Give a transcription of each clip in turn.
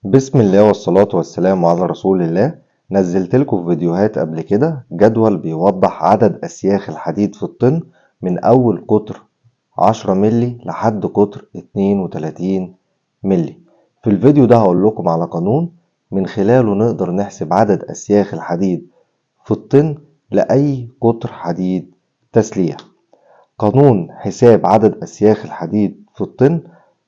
بسم الله والصلاة والسلام على رسول الله. نزلت لكم في فيديوهات قبل كده جدول بيوضح عدد أسياخ الحديد في الطن من أول قطر 10 ملي لحد قطر 32 ملي. في الفيديو ده هقول لكم على قانون من خلاله نقدر نحسب عدد أسياخ الحديد في الطن لأي قطر حديد تسليح. قانون حساب عدد أسياخ الحديد في الطن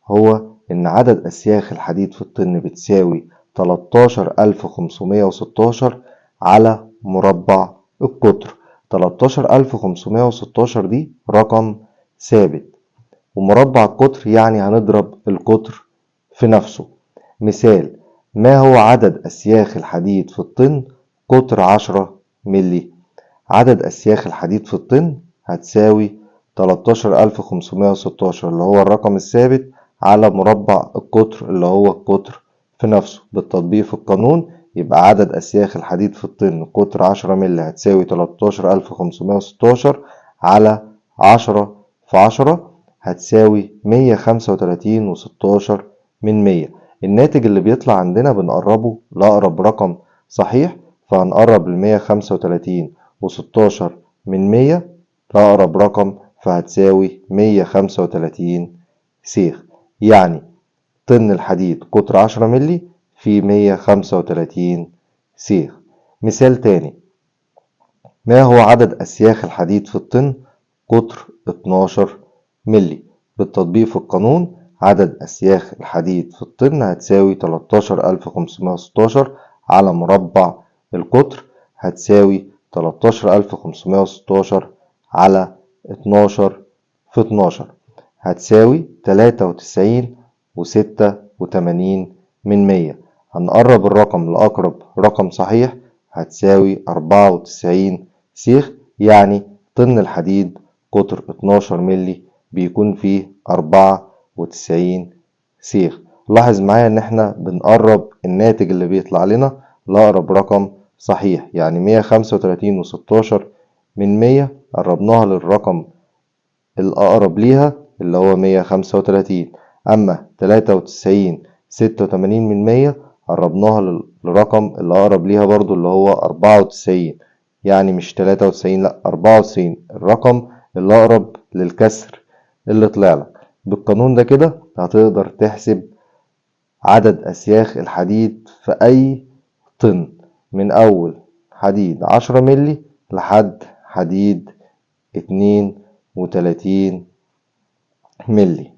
هو إن عدد أسياخ الحديد في الطن بتساوي 13516 على مربع القطر. 13516 دي رقم ثابت، ومربع القطر يعني هنضرب القطر في نفسه. مثال: ما هو عدد أسياخ الحديد في الطن قطر 10 ملي؟ عدد أسياخ الحديد في الطن هتساوي 13516 اللي هو الرقم الثابت على مربع القطر اللي هو القطر في نفسه. بالتطبيق في القانون يبقى عدد أسياخ الحديد في الطن قطر 10 ملي هتساوي 13516 على 10 في 10 هتساوي 135.16. الناتج اللي بيطلع عندنا بنقربه لأقرب رقم صحيح، فهنقرب 135.16 لأقرب رقم، فهتساوي 135 سيخ. يعني طن الحديد قطر 10 ملي في 135 سيخ. مثال تاني: ما هو عدد أسياخ الحديد في الطن قطر 12 ملي؟ بالتطبيق في القانون عدد أسياخ الحديد في الطن هتساوي 13516 على مربع القطر هتساوي 13516 على 12 في 12 هتساوي 93.86. هنقرب الرقم لأقرب رقم صحيح هتساوي 94 سيخ. يعني طن الحديد قطر 12 ملي بيكون فيه 94 سيخ. لاحظ معايا ان احنا بنقرب الناتج اللي بيطلع لنا لأقرب رقم صحيح، يعني 135.16 قربناها للرقم الأقرب ليها اللي هو 135. أما 93.86 قربناها للرقم اللي أقرب ليها برضو اللي هو 94، يعني مش 93 لأ 94، الرقم اللي أقرب للكسر اللي طلع لك. بالقانون ده كده هتقدر تحسب عدد أسياخ الحديد في أي طن من أول حديد 10 ملي لحد حديد 32 ملي.